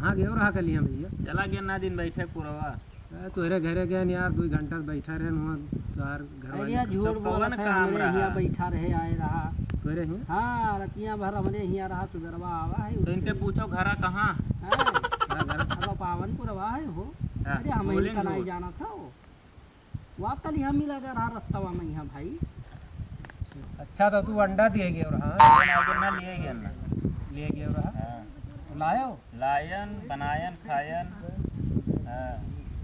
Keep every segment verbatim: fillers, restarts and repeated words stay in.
हाँ, गयो रहा कलिया भैया। चला गया ना दिन बैठे पुरवा। ए, तोहरे घरे गए यार, दो घंटा बैठा रहे वहाँ, तोहार घर अरे वाली यार, झूठ तो कौन बोलत है, काम हमरे रहा? हियाँ बैठा रहे, आए रहा। तोहरे हियाँ? हाँ, रतिया भर हमरे हियाँ रहा, सुबेरवा आवा है, तो इनके उठे। पूछो, घरा कहाँ? हैं? हाँ, घर। अब पावनपुर आवा है हो। हाँ, अरे, हम बोलें इनका नहीं झूठ। जाना था वो। वो आप कल यहाँ मिला जा रहा रस्तवा में यहाँ भाई। अच्छा, तो तू अंडा दिए गए रहा? ना, ना, ना लिए गए ना। लिए गए रहा? हाँ। लायो? लायन, बनायन, खायन। हाँ।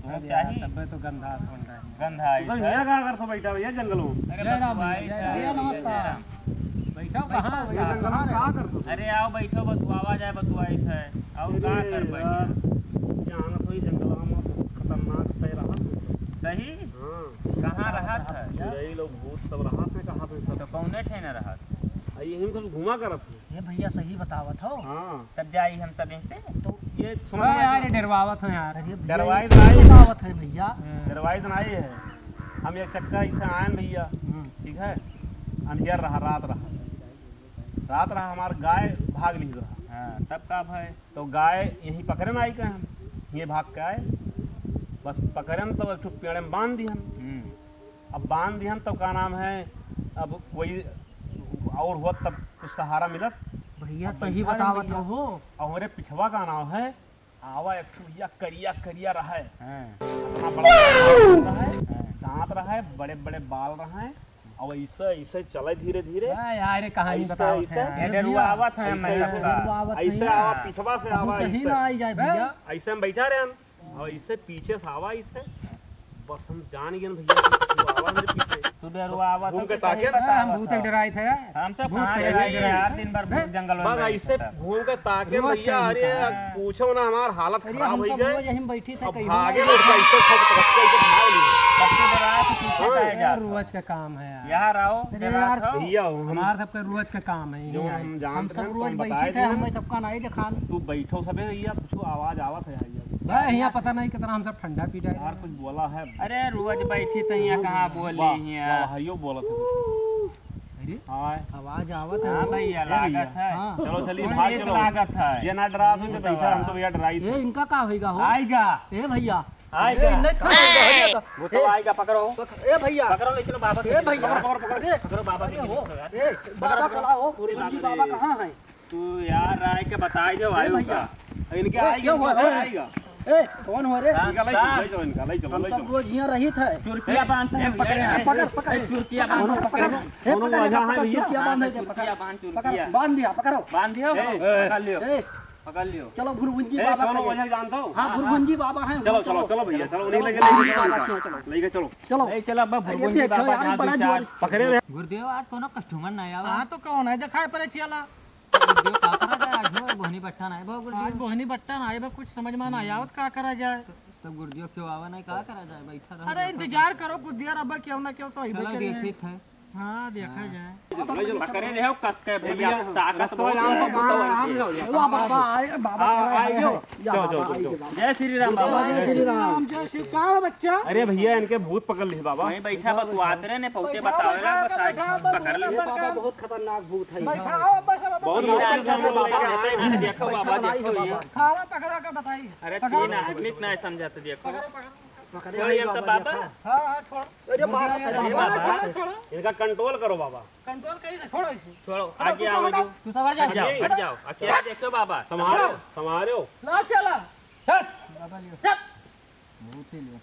तुम अरे क्या यार, ही? तब्बे तो गंधा अंडा है। गंधा आई तो है। यहाँ का करत हो बैठा भैया जंगलों में? अरे जय राम बतुआई भैया, था, जय राम। भैया, नमस्कार। जय राम। बैठो, कहाँ ये बैठो? जंगल में कहाँ का रहो? करत हो? अरे आओ बैठो, बतुआवा जाए, बतुआई था। और का अरे कर बैठे? यार, जानत हो ये जंगल में बहुत खतरनाक सही रहा तुम। सही? हाँ। कहाँ रहत है? यही लोग भूत सब रहत है, कहाँ पे सब? तो कौने ठे न रहत? आ, यही में सब घुमा करत है। ये भैया सही बतावत हो। हाँ। तब जाई हम तब इनसे। तो ये सुनो अरे ना। यार, ये डरवावत हो यार। अरे भैया, डरवाई ये तो आई। बतावत है भैया। हम्म। डरवाई तो नहीं है। हम एक चक्का इसे आयन भैया। हम्म। ठीक है। अंधियर रहा, रात रहा। रात रहा, हमार गाय भाग ली रहा। हाँ, तब का भाई? तो गाय यहीं पकड़न आई का हम, ये भाग के आए, बस पकड़न तो एक ठो पेड़ में बांध दिहन। हम्म। अब बांध दिहन तो का नाम है, अब वही और हुआ तब कुछ सहारा मिलत। भैया अब सही बैठा बतावत भैया। हो। और हमारे पिछवा का नाम है, आवा एक ठो भैया करिया करिया रहे। हाँ। इतना बड़ा रहे, हाँ। दांत रहे, बड़े बड़े बाल रहे, और ऐसे ऐसे चले धीरे धीरे। हाँ यार, ये कहानी ऐसे, बतावत ऐसे। है। ये डरुआवत है, ऐसे, मैं ऐसे। डरुआवत है ऐसे यार। आवा, पिछवा से हम आवा, सही ऐसे। ना आई जाए भैया। ऐसे हम बैठा रहे हम। और इससे पीछे से आवा, इससे बस हम जान गए भैया कि तू आवा मेरे पीछे। तू डरुआवत घूम हो के कि ताके। कहीं हम भूत से डराए थे। हम सब भूत कहाँ से डराए डराए थे? यार, दिन भर भूत जंगल में बस बैठे ऐसे रहता। घूम के ताके रोज भैया, के अरे भूत है। पूछो ना, हमार हालत अरे खराब हम हो सब गए। रोज यहीं बैठी थे, अब कहीं भागे नहीं। लोग कैसे खप खप के ऐसे भाग लिए। सबसे डराए तो पीछे हाँ। रह जाता। रोज का काम है यार। यार आओ, अरे डरात यार, हो। भैया हो, हम हमार सबका रोज का काम है, यही जो आए। हम जानत हम सब रहे, रोज तुम बैठी बताए थे, थे। हमें सबका नहीं दिखान। तू बैठो सबे भैया, कुछ आवाज आवत है भैया। भाई, यहाँ पता नहीं कितना हम सब ठंडा पी रहे यार, हैं। कुछ बोला है। अरे रोज बैठी तो यहाँ हाँ, कहाँ बोली वाह, यहाँ। वाह, भाइयों बोलत है कुछ। अरे, हाँ। आवाज आवत है। हाँ भैया, ए भैया। लागत है। हाँ। चलो, चलिए, कौन भाग लेस चलो। लागत है? ये ना डरा, तो ये बैठा, हम तो भैया डराई थे। ये इनका का होइगा हो? आइगा। ए भैया। आइगा। ए, नहीं, खा लेगा, हो जाएगा। वो तो ए, आइगा, पकड़ो। पक-, ए भैया। पकड़ो, ले चलो बाबा के ए भैया। पकड़ो, पकड़ो, पकड़ो। अरे, पकड़ो बाबा के अरे हो। पकड़ो यार। ए, बाबा पकड़ो। को लाओ, अरे गुरुजी बाबा रे। बाबा कहाँ है? तू यार आए के बताई दे ए भाई भैया। का। इनके ए, आइगा, क्या हुआ? इनके ए, आइगा। ए, कौन हो रे? हाँ, इनका ले चलो, हाँ। ले चलो इनका, ले चलो, हम ले सब चलो। रोज यहाँ रहित है। चुरकिया बांध ए, पकड़े हैं। पकड़, पकड़। ए, चुरकिया बांध पकड़े हैं। ए, दोनों पकड़, वजह पकड़, है भैया। चुरकिया बांध है, दोनों पकड़। चुरकिया बांध, पकड़, चुरकिया। बांध दिया, पकड़ो। बांध दिया, ए, पकड़ लियो। ए। पकड़ लियो। चलो, भुरभुंजी ए, बाबा कौनो कहे। वजह जानत हो? हाँ, भुरभुंजी बाबा हैं, हाँ, चलो, चलो, चलो। चलो भैया, चलो, उन्हीं लगे, चलो, उन्हीं लगे, उन्हीं लगे। चलो। ले के चलो। चलो। ए, चला बा, अरे, भुरभुंजी देखो बाबा यार, जान बड़ा दो चार। जोर। पकड़े रहे। गुरुदेव, आज कौनो customer नहीं आवा। हाँ, तो कौन है? दिखाई पड़े छियाला। गुरुदेव, का करा जाए? आज हो, बोहनी बट्टा नहीं बा, गुरुदेव। आज बोहनी बट्टा नहीं बा, कुछ समझ में नहीं आवत, का करा जाए? तो, तो गुरुदेव क्यों आवा नहीं, का करा जाए? बैठा रहो, अरे, बैठा इंतजार रहो। करो, गुरुदेव, अब क्यों ना क्यों तो अइबे चलो, करिए। देखित है। हाँ, देखा जाए। पकड़े रहो कस के भैया, भैया, ताकत रस्तो बहुत जाम है। तो कहाँ आराम से हो जाओ। वाह, बाबा, आए, बाबा, आ, आए, आए, आए, आए, जाओ, जाओ, बाबा, जाओ, आइए, जाओ। बाबा। जय श्री राम बाबा, जय श्री राम। जय श्री राम। क्या हो बच्चा? अरे भैया, इनके भूत पकड़ लिए बाबा। वहीं बैठा बतुआत रहे ने, पहुँचे बैठा, बतावे बैठा, ना, बता, बैठा, पकड़ ले। ये बाबा बहुत खतरनाक भूत है। बैठा, आओ, बस, अब बहुत बैठा, मुश्किल से हम लोग लेके आए हैं। देखो बाबा, बैठा, देखो ये। खावा पकड़ा के बताइए। अरे पकड़ो। तीन आदमी इतना समझाते देखो। पकड़ो, पकड़ो। पकड़े छोड़, ये बाबा, सब बाबा। देखा। हाँ, हाँ, छोड़। अरे बाबा, अरे बाबा। छोड़ो, छोड़ो। इनका control करो बाबा। Control करिए ना, छोड़ो इसे। छोड़ो, छोड़ो, आगे तू आओ समझ जो। तू समझ जा। हट जाओ, हट जाओ। अकेले देखो बाबा। संभालो, संभालो। ला चला। हट। बाबा लियो। हट। बहुत ही लियो।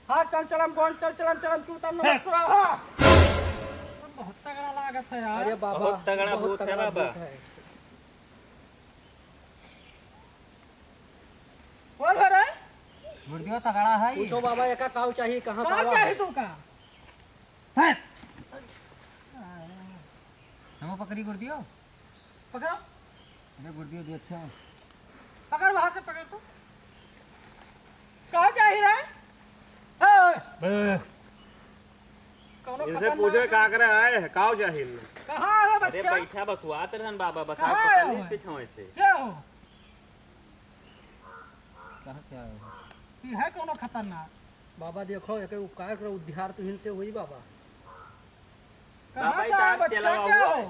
हाँ, चल चलम, कौन चल चलम, चलम, तू तब हट। नमस्कार। हाँ। बहुत तगड़ा लागत है यार। अरे बाबा, बहुत तगड़ा बहुत भूत है तगड़ा बाबा। भूत है। कौन है रे? गुरुदेव तगड़ा है। पूछो बाबा, एका काऊ चाहिए, कहाँ से कहाँ आवा चाहिए है? तू का? हैं? हम पकड़ी गुरुदेव। पकड़ो। अरे गुरुदेव देखो। पकड़, वहाँ से पकड़ तू। कहाँ चाहिए रे? ए! बे। कौनो इनसे खतरनाक पूछे है। का करे आए हैं, काऊ चाहिए इनमें? कहाँ है अरे बच्चा? बैठा बतुआत रहन बाबा, बता कहाँ पकड़ है ली वो? पीछे से। क्या हो? कहाँ क्या है? ई है कौनो खतरनाक? बाबा देखो, एकर उपकार करो, उद्धार तो इनसे होई बाबा। कहाँ बाबा, से आया इधर बच्चा, चला क्या हुआ हो? है।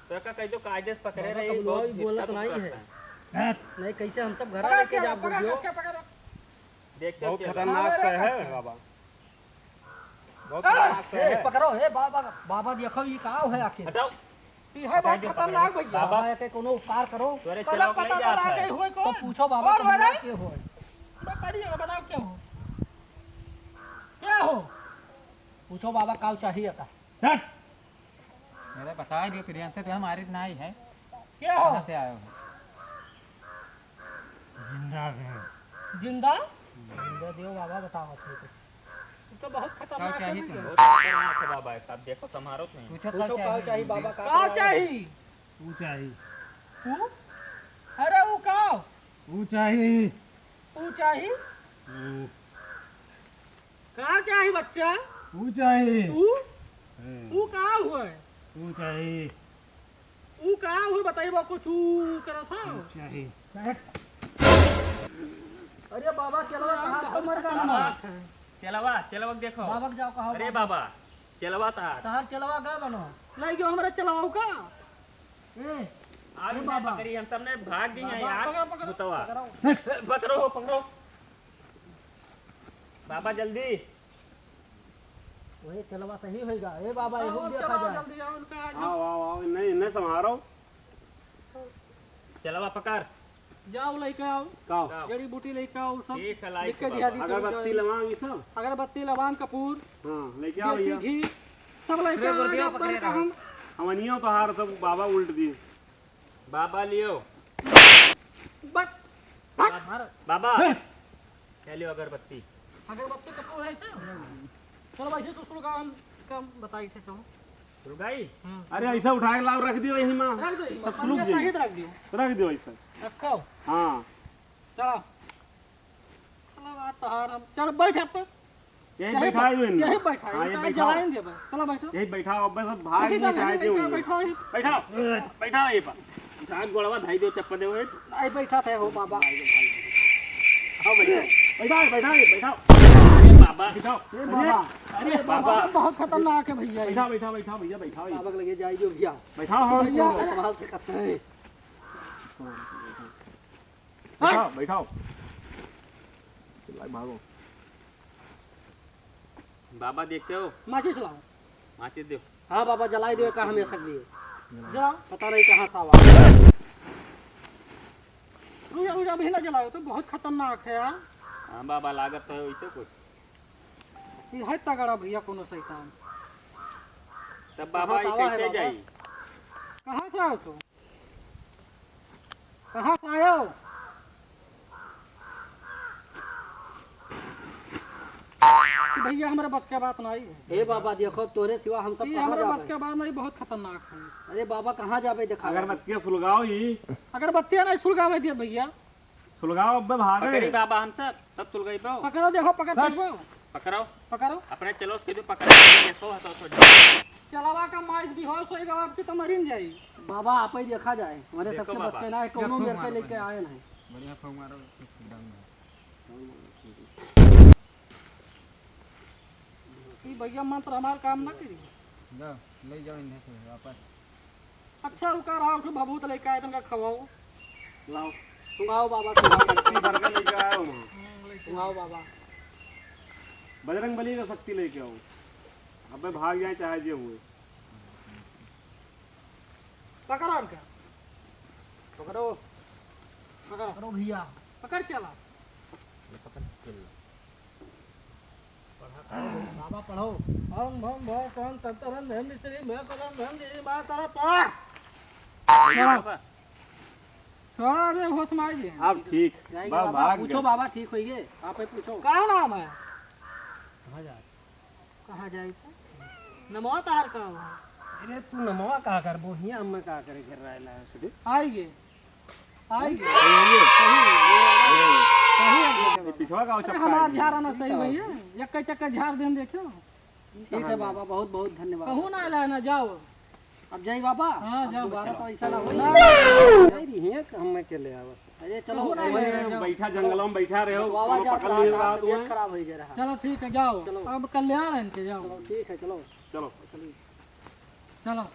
तो का कह दो, कायदे से पकड़े बाबा रही, कबनो बहुत भी बोलत दिक्कत नहीं करता है। है। नहीं, कैसे हम सब घर पकड़ लेके के, जाब पकड़ गुरुजी हो? के, पकड़। देख के बहुत चलो। खतरनाक से है बाबा। बहुत ए, खतरनाक से ए, है। पकड़ो, ए बाबा, बाबा देखो, ई का है आखिर? हटाओ। ई है बहुत खतरनाक भैया। बाबा, बाबा, एके कोनो उपकार करो। तोरे चलो, पता तो लागे हुए कौन? तो पूछो बाबा, और कौन बोले? के हुए? बताइए, बताओ क्या हो? क्या हो? पूछो बाबा, का चाहिए था? हट! अरे बता दियो, प्रियंका तो हमारी नाई है। क्या हो? कहाँ से आए हो? जिंदा है। जिंदा? जिंदा दियो बाबा, बताओ अपने को। तू तो बहुत खतरनाक है चाहिए भैया। तुमको? बहुत खतरनाक है बाबा, साहब देखो, संभारो तुम। पूछो, पूछो, का चाहिए बाबा, का का चाहिए? चाहिए? ऊ चाहिए। ऊ? अरे ऊ का? ऊ चाहिए। ऊ चाहिए? ऊ। का चाहिए बच्चा? ऊ चाहिए। ऊ? हाँ। ऊ का हुआ है? ऊ चाहिए। ऊ का हुआ बताइबा कुछ ऊ करत है? ऊ चाहिए। अरे बाबा, चलवा कहाँ तो मर गया ना? चलवा, चलवा के देखो। बाबा के जाओ कहो अरे बाबा। बाबा, चलवा तहार। तहार चलवा का बनो? लाई गयो हमरा चलवा का? ए, आज ए नहीं बाबा। पकड़ी, हम सबने भाग गई हैं बाबा, यार। पकड़ो, पकड़ो, भूतवा। पकड़ो। पकड़ो, पकड़ो। बाबा जल्दी। वही चलवा सही होइगा। ए बाबा, आओ, एहू देखा चलाओ जाए। जल्दी, आओ, उनका आज आओ, आओ, आओ, नहीं, नहीं संभारो। चलवा पकड़। जाओ, लेके आओ। का? जड़ी बूटी लेके आओ, सब ठीक है, लाई लिख के के दिया बाबा। दी, चलो, अगरबत्ती जाओ। लवांग, ये सब? अगरबत्ती, लवांग, कपूर, हाँ, लेके आओ देसी भैया। घी, सब लेके अरे आओ, गुरुदेव, आज पकड़े अपन रहो। हम। हमनियों तो हार सब बाबा उल्ट दिए। बाबा लियो। बक, बक। बाबा। हैं? क्या लियो अगरबत्ती? अगरबत्ती कपूर है इसे? चलो भाई, इसे तो सुलगाओ, हम कम बताई थे, चलो। सुलगाई? हम्म। अरे ऐसा उठा के लाओ, रख दियो यहीं माँ। रख दो, सब सुलग जाई। सहित रख दियो। रख दियो ऐसा। रखो। हाँ। चलो। चलो बात तो हार हम। चलो बैठ अब। यही यही बैठाई बै-, हुई ना। यही बैठाई, हाँ, ये इनका बैठाओ। जलाइन देबे। चलो बैठो। यही बैठाओ, अब बस भाग बैठो, नहीं चाहे बैठो, थे बैठो, वहीं। बैठो। बैठाओ, बैठाओ ये पर। उठा के गोड़वा धाई दो, चप्पल दे वहीं। आई बैठा थे हो बाबा। आओ बैठो। बैठाओ, बैठाओ, बैठाओ। अरे बाबा। बैठाओ। ए बाबा। अरे अरे बाबा। बाबा, बहुत खतरनाक है भैया ये। बैठाओ, बैठाओ, बैठाओ भैया, बैठाओ ये। बाबा के लगे जाइए भैया। बैठाओ, हाँ, भैया, बैठाओ। संभाल के कथन है। बैठाओ, बैठाओ। चिल्लाई भागो। बाबा देखते हो? माचिस लाओ। माचिस दो। हाँ बाबा, जलाई दो, का हमें सक दिए। जलाओ। पता नहीं कहाँ से आवा। रुजा, रुजा भी ना जलाओ, तो बहुत खतरनाक है यार। हाँ बाबा, लागत तो है वैसे कुछ। ये है तगड़ा भैया, कोनो शैतान। तब बाबा, कहाँ से ये आवा है कैसे बाबा? जाई? कहाँ से आओ तो? कहाँ से आयो? कि भैया, हमरे बस के बात नहीं है। ए बाबा, देखो, तोरे सिवा हम सब ये कहाँ हमरे जाबे? बस के बात नहीं, बहुत खतरनाक है। अरे बाबा, कहाँ जाबे, देखा अगरबत्तियाँ सुलगाओ ही। अगरबत्तियाँ नहीं सुलगावे दिए भैया। सुलगाओ, अबे भागे। पकड़ी बाबा, हम सब, सब सुलगाई पाओ। पकड़ो, देखो, पकड़ बस। पकड़ो। पकड़ो। अपने चलो, उसके जो पकड़ के सो हतो, सो जाओ। चलावा का माइस बेहोश होइगा, आपकी तो मरिन जाई। बाबा, आप ही देखा जाए, हमारे देखो सबके बस बाबा। के ना है, कौनो देखो मेर के मारो लेके बने। आए नहीं। बढ़िया फौ मारो, एकदम। ई भैया मंत्र हमार काम ना करी। जाओ, ले जाओ इन्हें से वापस। अच्छा, रुका रहा, उठो, भभूत लेके आए, तुमका खवाओ। लाओ। सुंघाओ बाबा, सुंघाओ। शक्ति भर के लेके आया हूँ। सुंघाओ बाबा। बजरंग बली का शक्ति लेके आओ। अबे भाग जाए चाहे जे हुए। पकड़ो इनका। पकड़ो। पकड़ो। पकड़ो भैया। पकड़ चला। पढ़ा करो, बाबा पढ़ो। ओम भम भव कम तंत्र धन धन श्री मैं कलम धन श्री माँ तरफ पढ़। बाबा। छोड़ा बे, होश मार दे। अब ठीक। जाएंगे बा-, बाबा, भाग पूछो गए। बाबा, ठीक होइए, आप ही पूछो। का नाम है? कहाँ जाए? कहाँ जाए तो? नमवा तार का हुआ? अरे तू नमवा का करबो, हियाँ हमें का करे घेर रहा है, लाया सुधे? आइए। आइए। आइए। सही है। ये पिछवा का अरे चक्का हमार है। झारा ना सही भैया, यक्का चक्का झार देन देखो। ठीक है बाबा, बहुत बहुत धन्यवाद। कहूँ ना लाना, जाओ। अब जाई बाबा? हाँ, अब जाओ। दोबारा तो ऐसा ना हो। ना। नहीं रही है, हम मैं के ले आवा। अरे चलो, कहूँ ना अरे, ले जाओ। बैठा जंगलों में बैठा रहे हो, बाबा कोनो जात पकड़ रहा, लिए रहा तबियत तुम्हें। खराब हो जा रहा। चलो ठीक है, जाओ। चलो। अब कल्याण है इनके, जाओ। चलो ठीक है, चलो। चलो। चलो।